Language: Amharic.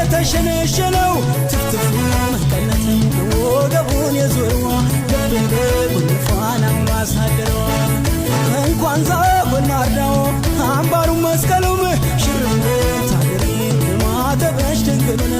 የተሸነሸነው ትፍትፉ መቀነት ወገቡን የዞረዋ ልቤን በጉንፋን አውሎ አሳደረዋ። እንኳን ዛጎና አርዳው አምባሩም መስቀሉም ሽርም ታገሪ ማተበሽ ድንግሉን